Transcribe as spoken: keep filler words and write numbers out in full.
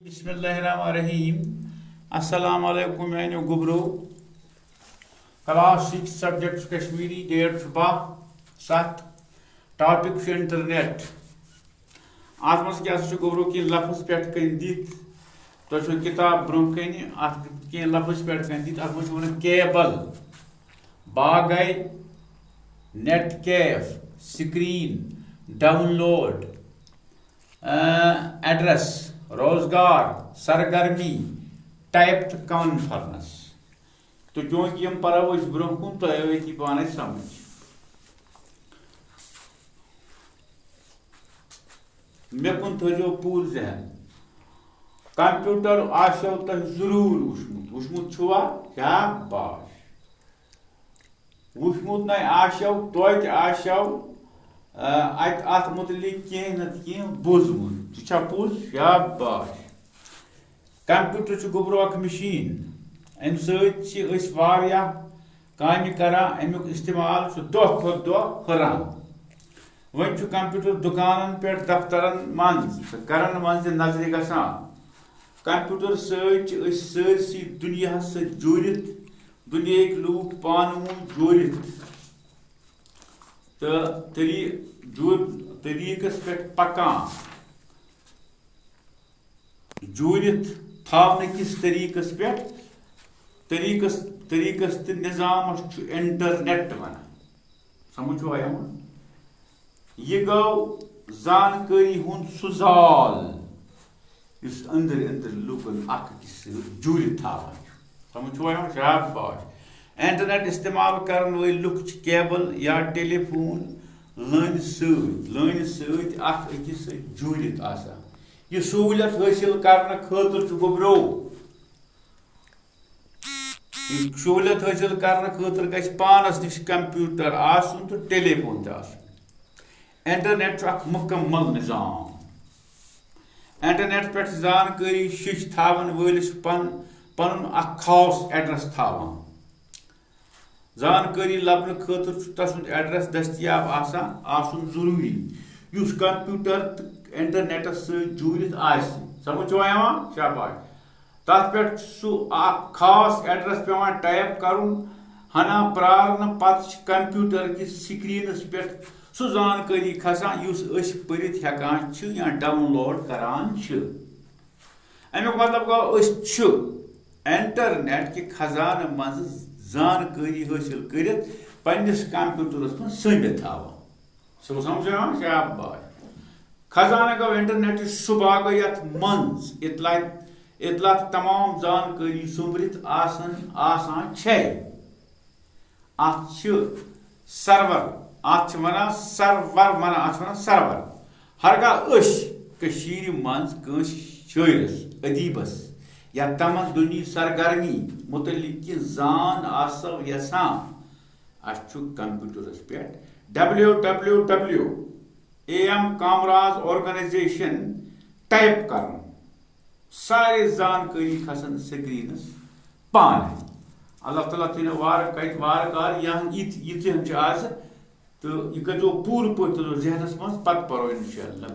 بسم اللہ الرحمن الرحیم۔ السلام علیکم میانیو گوبرو۔ کلاس سکس، سبجیکٹ چھُ کشمیری، ڈیٹ چھُ باہ ستھ، ٹاپک چھُ انٹرنیٹ۔ اتھ منٛز کیٛاہ سا چھُ گوبرو کینٛہہ لفظ پٮ۪ٹھ کٔنۍ دِتھ، تۄہہِ چھو کتاب برونٛہہ کنہِ، اتھ کینٛہہ لفظ پٮ۪ٹھ کٔنۍ دِتھ، اتھ منٛز چھُ ونان کیبل، باغے، نیٹ کیف، سکرین، ڈاؤن لوڈ، ایڈریس، روزگار، سرگرمی، ٹائپ تہٕ کانفرنس۔ تہٕ چونکہ یِم پرو أسۍ برونٛہہ کُن، تۄہہِ آیو أتی پانے سمجھ۔ مےٚ کُن تھٲیزیو پوٗرٕ ذہن۔ کمپیوٹر آسیو تۄہہِ ضروٗر وٕچھمُت۔ وٕچھمُت چھُوا؟ شاباش۔ وٕچھمُت نے آسیو، توتہِ آسیو، آ، اتہِ اتھ مُتعلِق کینٛہہ نتہٕ کینٛہہ بوٗزمُت۔ تہِ چھا پوٚز؟ شاباش۔ کمپیوٹر چھُ گوٚبرو اکھ مِشیٖن۔ امہِ سۭتۍ چھِ أسۍ واریاہ کامہِ کران۔ امیُک استعمال چھُ دۄہ کھۄتہٕ دۄہ ہُران۔ وۄنۍ چھُ کمپیوٹر دُکانن پٮ۪ٹھ، دفترن منٛز تہٕ گرن منٛز تہِ نظرِ گژھان۔ کمپیوٹر سۭتۍ چھِ أسۍ سٲرسٕے دُنیاہس سۭتۍ جوٗڑِتھ، دُنیاہٕکۍ لوٗکھ پانہٕ ؤنۍ جوٗڑِتھ تہٕ طٔری-، جوٗ-، طٔریٖقس پٮ۪ٹھ پکان۔ جوٗڑِتھ تھاونہٕ کِس طٔریٖقس پٮ۪ٹھ، طٔریٖقس، طٔریٖقس تہٕ نظامس چھُ انٹرنیٹ ونان۔ سمجھ چھُوا یِوان؟ یہِ گوٚو زانکٲری ہُنٛد سُہ زال، یُس أنٛدرۍ أنٛدرۍ لوٗکن اکھ أکِس سۭتۍ جوٗڑِتھ تھاوان چھُ۔ سمجھ چھُوا یِوان؟ شاباش۔ انٹرنیٹ استعمال کرن وٲلۍ لوٗکھ چھِ کیبل یا ٹیلی فون لٲنہِ سۭتۍ، لٲنہِ سۭتۍ اکھ أکِس سۭتۍ جوٗڑِتھ آسان۔ یہِ سہوٗلیت حٲصِل کرنہٕ خٲطرٕ چھُ گوٚبرو، یہِ سہوٗلیت حٲصِل کرنہٕ خٲطرٕ گژھِ پانس نِش کمپیوٹر آسُن تہٕ ٹیلی فون تہِ آسُن۔ انٹرنیٹ چھُ اکھ مُکمل نظام۔ انٹرنیٹ پٮ۪ٹھ زانکٲری شیٚچھ تھاون وٲلِس چھُ پن-، پنُن اکھ خاص ایڈریس تھاوان۔ زانکٲری لبنہٕ خٲطرٕ چھُ تسُنٛد ایڈریس دٔستیاب آسان، آسُن ضروٗری، یُس کمپیوٹر تہٕ انٹرنیٹس سۭتۍ جوٗڑِتھ آسہِ۔ سمجھ چھُوا یِوان؟ شاباش۔ تتھ پٮ۪ٹھ چھُ سُہ اکھ خاص ایڈریس پٮ۪وان ٹائپ کرُن، ہنا پرارنہٕ پتہٕ چھِ کمپیوٹر کِس سکرینس پٮ۪ٹھ سُہ زانکٲری کھسان، یُس أسۍ پٔرِتھ ہٮ۪کان چھِ یا ڈاؤن لوڈ کران چھِ۔ امیُک مطلب گوٚو، أسۍ چھِ انٹرنیٹ کہِ خزانہٕ منٛزٕ زانکٲری حٲصِل کٔرِتھ پننِس کمپیوٹرس منٛز سٲمِتھ تھاوان۔ سُہ سمجھ یِوان؟ شاباش۔ خزانہٕ گوٚو انٹرنیٹٕچ سُہ باغ، یتھ منٛز اطلاع، اطلاع تہٕ تمام زانکٲری سوٚمبرِتھ آسان، آسان چھے۔ اتھ چھِ سرور، اتھ چھِ ونان سرور، ونان، اتھ چھِ ونان سرور۔ ہرگاہ أسۍ کٔشیٖرِ منٛز کٲنٛسہِ شٲعرس، ادیبس یا تمدنی سرگرمی متعلق کینٛہہ زان آسو یژھان، اسہِ چھُ کمپیوٹرس پٮ۪ٹھ W W W A M Kamraz organisation type کرُن۔ سارے زانکٲری کھسن سکرینس پانے۔ اللہ تعالیٰ تھٲینو وارٕ کتہِ وارٕ کارٕ، یا یہِ تہِ، یہِ تہِ ہن چھِ آز، تہٕ یہِ کٔرۍزیو پوٗرٕ پٲٹھۍ تھٲیزیو ذہنس منٛز، پتہٕ پرو انشاءاللہ۔